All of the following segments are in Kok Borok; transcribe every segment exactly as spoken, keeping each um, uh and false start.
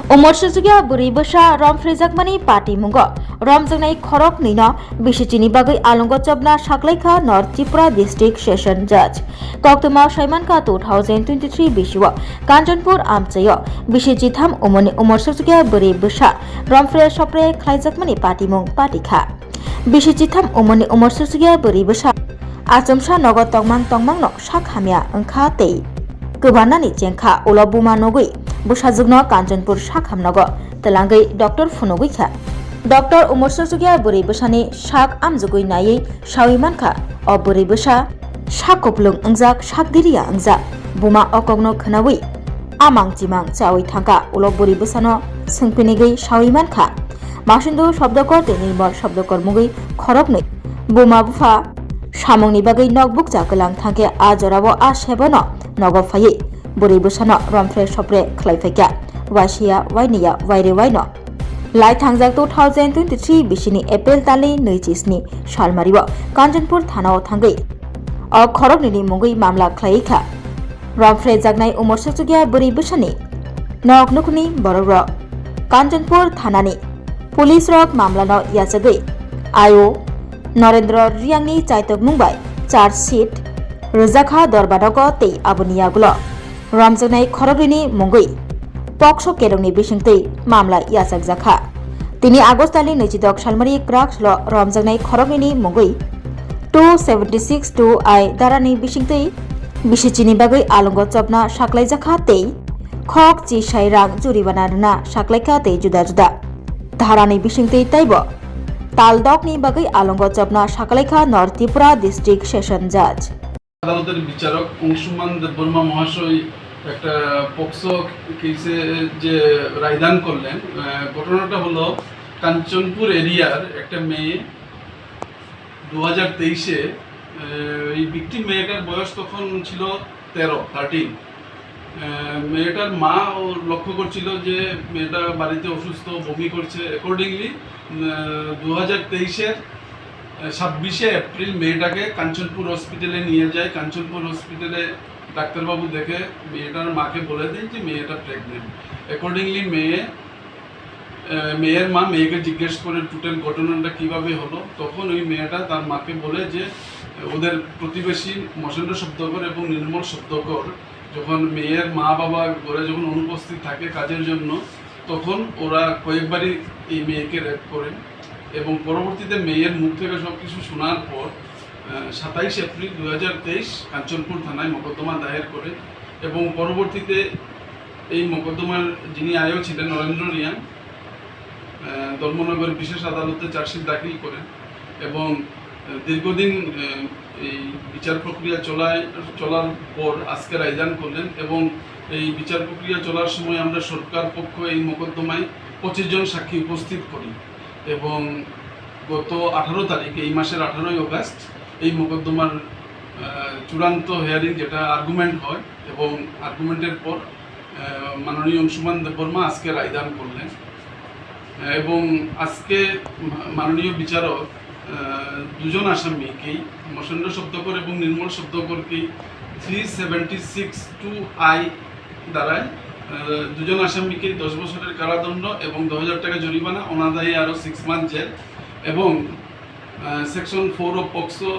Umor sukjagya bwrwi bwsa romphrejakmani patimungo romjaknai khoroknwino bisichini bagwi alongo chopna saklaikha North Tripura District Session Judge. Koktwma saimankha two thousand twenty-three bisio Kanchanpur amchaio bisi chitham umorni umor sukjagya bwrwi bwsa romphre sopre khlaijakmani patimung patikha. Bisi chitham umorni umor sukjagya bwrwi bwsa achomsa nogo tongmang tongmangno sak hamya wngkha tei kwbanani chengkha ulo buma nugwi bwsajwkno Kanchanpur sak hamnogo twlangwi doctor phunugwi kha. Doctor umor sukjagya bwrwi bwsani sak amjugwi naiwi sawi mankha, o bwrwi bwsa sak kuplung wngjak, sak diriya wngjak. Buma o kokno khwnawi amang chimang chawi thangkha, ulo bwrwi bwsano swngphinigwi sawi mankha. Masundo Shobdokor tei Nirmal Shobdokor mungwi khoroknwi buma bupha samungni bagwi nok bukcha kwlang thangkhe a jorao a sebano nogo phaiwi bwrwi bwsano romphre sopre khlai phaikha, waisiya wainiya waire waino. Lai thangjak two thousand twenty-three bisini April talni nui chisni salmario Kanchanpur thanao thangwi o khoroknwini mungwi mamla khlaiwi kha. Romphrejaknai umor sukjagya bwrwi bwsani nok nukhungni borokrok. Kanchanpur thanani police rok mamlano yachagwi ayo Narendra Riyangni chaitokmung bai charge sheet rwjakha dorbanogo tei aboni yagulo romjaknai khoroknwini mungwi pokso kerongni bisingtwi mamla yachakjakha. Tini August talni nui chidok salmari kwrak salo romjaknai khoroknwini mungwi two seventy six two I darani bisingtwi bisichini bagwi alongo chopna saklaijakha tei khok chisai rang juribana rwna saklaikha tei juda juda dharani bisingtwi teibo taldokni bagwi alongo chopna saklaikha North Tripura District Session Judge. আদালতের বিচারক অংশুমান দেববর্মা মহাশয় একটা পক্সো কেসে যে রায়দান করলেন, আহ, ঘটনাটা হলো কাঞ্চনপুর এরিয়ার একটা মেয়ে দু হাজার তেইশে, আহ, এই ভিকটিম মেয়েটার বয়স তখন ছিল তেরো, থার্টিন। আহ, মেয়েটার মা ও লক্ষ্য করছিল যে মেয়েটা বাড়িতে অসুস্থ, বমি করছে। অ্যাকর্ডিংলি, আহ, দু হাজার তেইশের ছাব্বিশে এপ্রিল মেয়েটাকে কাঞ্চনপুর হসপিটালে নিয়ে যায়। কাঞ্চনপুর হসপিটালে ডাক্তারবাবু দেখে মেয়েটার মাকে বলে দেন যে মেয়েটা প্রেগনেন্ট। অ্যাকর্ডিংলি মেয়ে, আহ, মেয়ের মা মেয়েকে জিজ্ঞেস করে টোটাল ঘটনাটা কিভাবে হলো। তখন ওই মেয়েটা তার মাকে বলে যে, আহ, ওদের প্রতিবেশী মহেন্দ্র শব্দকর এবং নির্মল শব্দকর যখন মেয়ের মা বাবা ঘরে যখন অনুপস্থিত থাকে কাজের জন্য, তখন ওরা কয়েকবারই এই মেয়েকে রেপ করেন এবং পরবর্তীতে মেয়ের মুখ থেকে সব কিছু শোনার পর, আহ, সাতাইশ এপ্রিল দুই হাজার তেইশ কাঞ্চনপুর থানায় মোকদ্দমা দায়ের করে এবং পরবর্তীতে এই মোকদ্দমার যিনি আইও ছিলেন নরেন্দ্র রিয়াং, আহ, ধর্মনগর বিশেষ আদালতে চার্জশিট দাখিল করেন এবং, আহ, দীর্ঘদিন, আহ, এই বিচার প্রক্রিয়া চলায়, চলার পর আজকে রায়দান করলেন এবং এই বিচার প্রক্রিয়া চলার সময় আমরা সরকার পক্ষ এই মোকদ্দমায় পঁচিশ জন সাক্ষী উপস্থিত করি এবং গত আঠারো তারিখ, এই মাসের আঠারোই অগাস্ট, এই মোকদ্দমার, আহ, চূড়ান্ত হিয়ারিং, যেটা আর্গুমেন্ট হয় এবং আর্গুমেন্টের পর, আহ, মাননীয় অংশুমান দেববর্মা আজকে রায়দান করলেন। আহ, এবং আজকে মা-, মাননীয় বিচারক, আহ, দুজন আসামিকেই, মহেন্দ্র শব্দকর এবং নির্মল শব্দকরকেই three seventy six two I ধারায়, আহ, দুজন আসামিকেই দশ বছরের কারাদণ্ড এবং দশ হাজার টাকা জরিমানা, অনাদায়ে আরও সিক্স মান্থ জেল এবং, আহ, সেকশন ফোর অফ পক্সো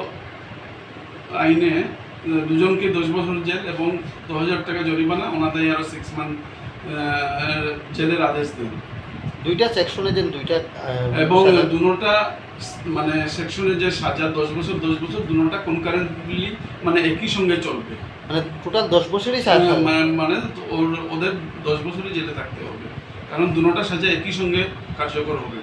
আইনে, আহ, দুজনকে দশ বছর জেল এবং দশ হাজার টাকা জরিমানা, অনাদায়ে আরও সিক্স মান্থ, আহ, জেলের আদেশ দেন। দুইটা সেকশনে যেন দুইটা, আহ, এবং সাজা। দুনোটা মানে সেকশনে যে সাজা দশ বছর, দশ বছর, দুনোটা কনকারেন্টলি মানে একই সঙ্গে চলবে। মানে টোটাল দশ বছরই সাজা আহ, থাকবে? মা-, মানে ওর, ওদের দশ বছরই জেলে থাকতে হবে, কারণ দুনোটা সাজা একই সঙ্গে কার্যকর হবে।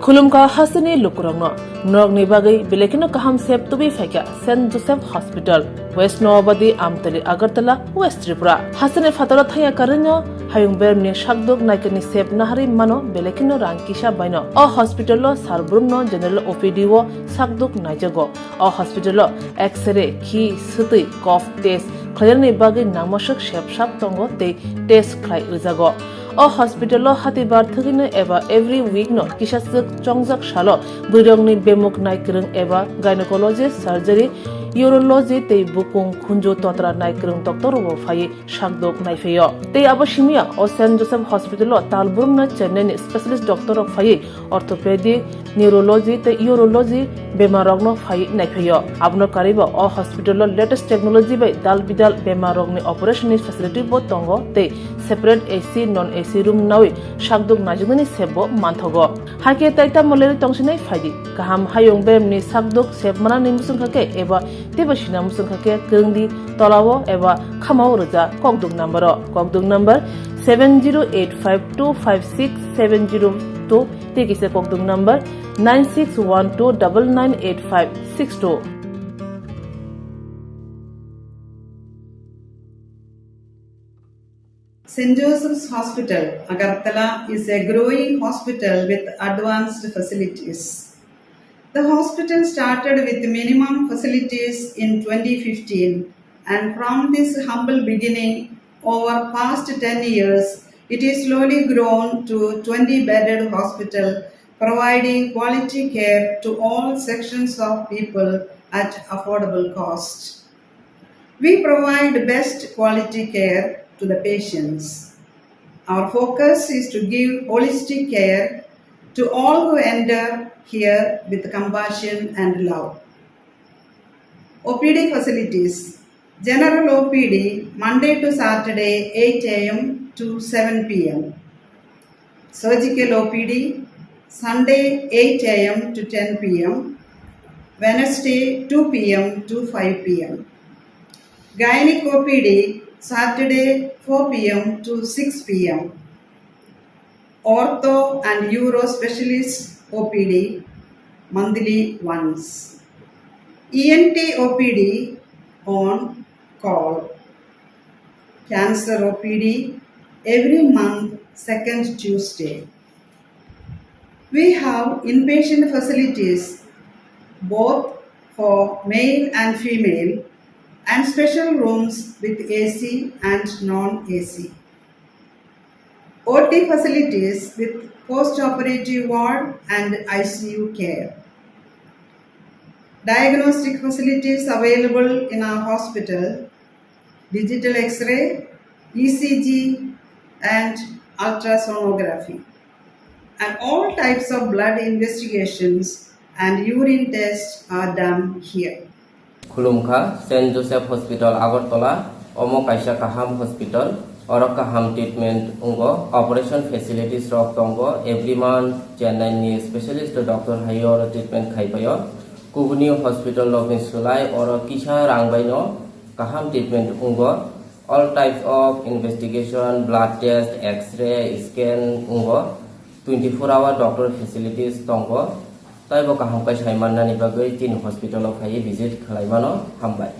Khulumkha hasteni lukurokno norokni bagwi belai kheno kaham sep tubui phaikha Saint Joseph Hospital, West Noabadi, Amtali, Agartala, West Tripura. Hasteni phataro thangya karwino hayung bermni sakduk naikani sep naharwi mano belai kheno rang kisa baino. O hospital o sar brumno general O P D o sakduk naijago. O hospital o X-ray, khi, swtwi, cough test khlainani bagwi nangmaswk sep sap tongo tei test khlai rwjago. O hospital o hatibar thwgwino eba every week no kisa swk chongjak salo bwrwirokni bemuk naikwrwng eba gynecology, surgery, urology tei bukung khunju totra naikwrwng doctor rok bo phaiwi sakdok naiphaio. Tei abo simiya o Saint Joseph Hospital o talbrumno Chennai ni specialist doctor rok phaiwi orthopedic, neurology tei urology bemar rokno phaiwi naiphaio. Abono karwibo o hospital o latest technology bai dal bidal bemar rokni operation ni facility bo tongo tei separate A C, non A C room nawi sakdok naijaknani sep bo manthogo. Hakhe tai tamo lerwi tongsinai phaidi. Kaham hayung beremni sakdok sep manani muchungkha khe eba teibo sina muchungkha khe kwrwngdi tolao eba khamao rwja kokduk number o. Kokduk number seven zero eight five two five six seven zero two tei kisa kokduk number nine six one two double nine eight five six two. Saint Joseph's Hospital, Agartala is a growing hospital with advanced facilities. The hospital started with minimum facilities in twenty fifteen, and from this humble beginning, over past ten years, it is slowly grown to twenty bedded hospital, providing quality care to all sections of people at affordable cost. We provide best quality care to the patients. Our focus is to give holistic care to all who enter here with compassion and love. O P D facilities. General O P D, Monday to Saturday, eight A M to seven P M. Surgical O P D, Sunday, eight A M to ten P M, Wednesday, two P M to five P M. Gynec O P D, Saturday, four P M to six P M. Ortho and Uro Specialist O P D, monthly once. E N T O P D on call. Cancer O P D every month, second Tuesday. We have inpatient facilities both for male and female and special rooms with A C and non-A C. O T facilities with post-operative ward and I C U care. Diagnostic facilities available in our hospital, digital X-ray, E C G, and ultrasonography. And all types of blood investigations and urine tests are done here. Khulumkha, Saint Joseph Hospital, Agartala, omo kaisa kaham hospital, oro kaham treatment wngo, operation facilities rok tongo, every month Chennai ni specialist doctor hai oro treatment khai paio. Kubuni hospital rokni slai oro kisa rang bai no kaham treatment wngo. All types of investigation, blood test, X-ray, scan wngo. Twenty-four hour doctor facilities tongo. Taibo kaham khe sai mannani bagwi chini hospital o phaiwi visit khlai mano. Hambai.